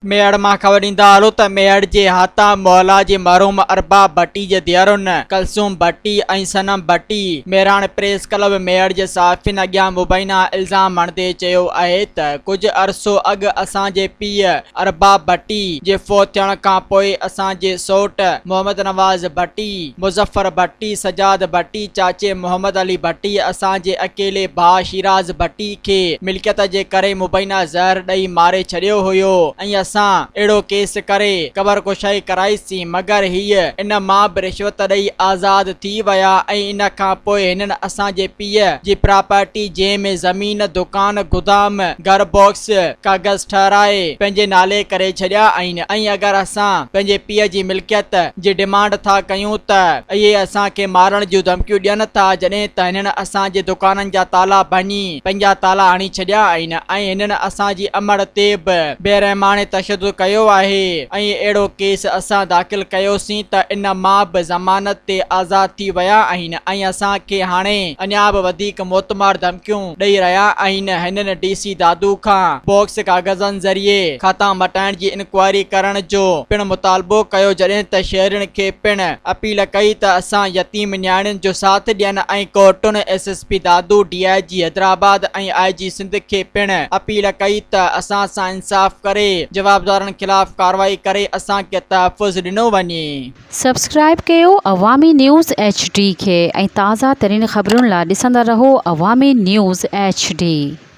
ميهڙ مان خبر ڏيندا هلو ته ميهڙ جي هاتا محلا جي مرحوم ارباب ڀٽي جي ڌيئرن ڪلثوم ڀٽي ۽ صنم ڀٽي مهراڻ پريس ڪلب ميهڙ جي صحافين اڳيان مبينا الزام هڻندي چيو آهي ته ڪجهه عرصو اڳ اسان جي پيء ارباب ڀٽي جي فوت ٿيڻ کان پوء اسان جي سئوٽ محمد نواز ڀٽي، مظفر ڀٽي، سجاد ڀٽي، چاچي محمد علي ڀٽي اسان جي اڪيلي ڀاء شيراز ڀٽي کي ملڪيت جي ڪري مبينا زهر ڏئي ماري ڇڏيو هيو ۽ اسان اهڙو ڪيس ڪري قبر ڪشائي ڪرائي سين مگر هيء ان مان به رشوت ڏئي آزاد ٿي ويا ۽ ان کان پوء هنن اسان جي پيء جي پراپرٽي جنهن ۾ زمين، دڪان، گدام، گهر باڪس، ڪاغذ ٺهرائي پنهنجي نالي ڪري ڇڏيا آهن ۽ اگر اسان پنهنجي پيء جي ملڪيت جي ڊمانڊ ٿا ڪيون ته اهي اسان کي مارڻ جون ڌمڪيون ڏين ٿا جڏهن ته هنن اسان جي دڪانن جا تالا ڀڃي پنهنجا تالا هڻي ڇڏيا آهن ۽ هنن اسان جي امڙ تي به بيرحماڻي تشدد ڪيو آهي ۽ اهڙو ڪيس اسان داخل ڪيوسين ته ان مان به ضمانت تي آزاد ٿي ويا آهن ۽ اسان کي هاڻي اڃا به وڌيڪ موتمار ڌمڪيون ڏئي رهيا آهن هنن ڊي سي دادو کان باڪس ڪاغذن ذريعي کاتا مٽائڻ جي انڪوائري ڪرڻ جو پڻ مطالبو ڪيو جڏهن ته شهرين کي پڻ اپيل ڪئي ته اسان يتيم نياڻين جو ساٿ ڏين ۽ ڪورٽن S S P Dadu D I G Hyderabad ۽ I جي سنڌ کي پڻ اپيل ڪئي ته اسان سان انصاف ڪري جوابدارن خلاف ڪارروائي ڪري اسان کي تحفظ ڏنو وڃي. سبسڪرائيب ڪيو عوامي نيوز ايڇ ڊي کي ۽ تازه ترين خبرن لا ڏسندا رهو عوامي نيوز ايڇ ڊي.